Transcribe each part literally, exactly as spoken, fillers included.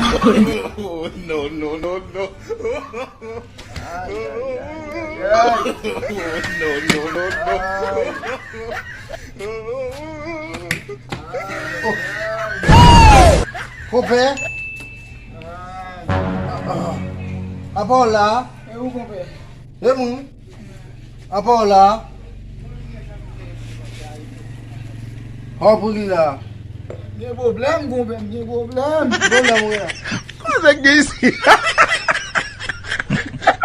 Oh, no, no, no, no. Ay, ay, ay, ay, ay. Oh, no, no, no, no. Oh. Konpè. Ah. Apa w la? E ou, konpè? E mwen. Apa w la? Apa w pou li la? Gen pwoblèm, konpè, gen pwoblèm. Ki pwoblèm ou gen? Kòman sa k gen isi?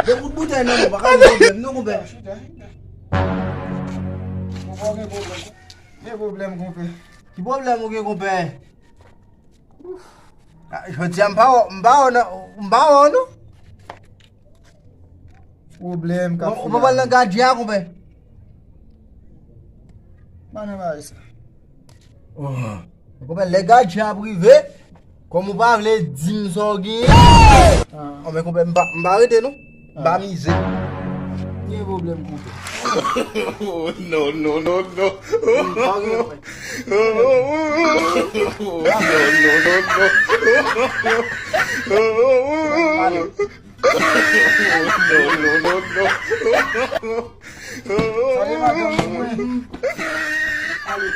De bout boutèy nan men w pa ka gen pwoblèm, non, konpè. Konpè, gen pwoblèm. Gen pwoblèm, konpè. Ki pwoblèm ou gen, konpè? Ah, jodi a m pa wè, m pa wè nan, m pa wè w, non. Pwoblèm k ap Ou, ou fè pa pral la. Nan gadyen a, konpè? Pa nan bagay sa. Oh. Konpè, lè gadyen ap rive, kòm ou pa vle di m sa w genyen. Ah. Oh, men konpè, m pa, m pa rete, non. M pa mize. Gen pwoblèm, konpè. Oh, no, no, no, no. Pa gen pwoblèm. Oh, no, no, no, no. Oh, no, no, no, no. Salye madanm mwen. Ale.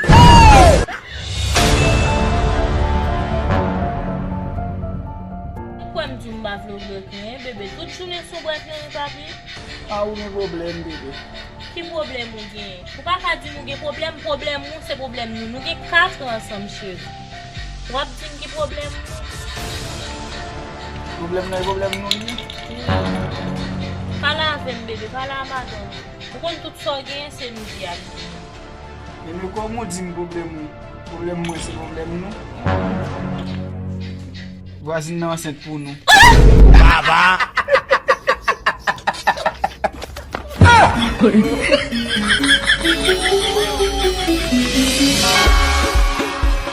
Ou kwè m di w m pa vle w bwè kounye, bebe? Tout jounen sou bwè kounye, papi. A, ou gen pwoblèm, bebe. Ki pwoblèm ou gen? Ou pa ka di m ou gen pwoblèm, pwoblèm ou se pwoblèm nou. Nou gen kat an ansanm, cheri. W ap di m ki pwoblèm nou? Pwoblèm nan e pwoblèm nou li ye? Wi. Pale avè m, bebe, pale a madanm. Ou konn tout sa w genyen, se nou ki ap di. Ebyen, kòman w di m pwoblèm ou? Pwoblèm mwen se pwoblèm nou? Vwazin nan ansent pou nou. Baba!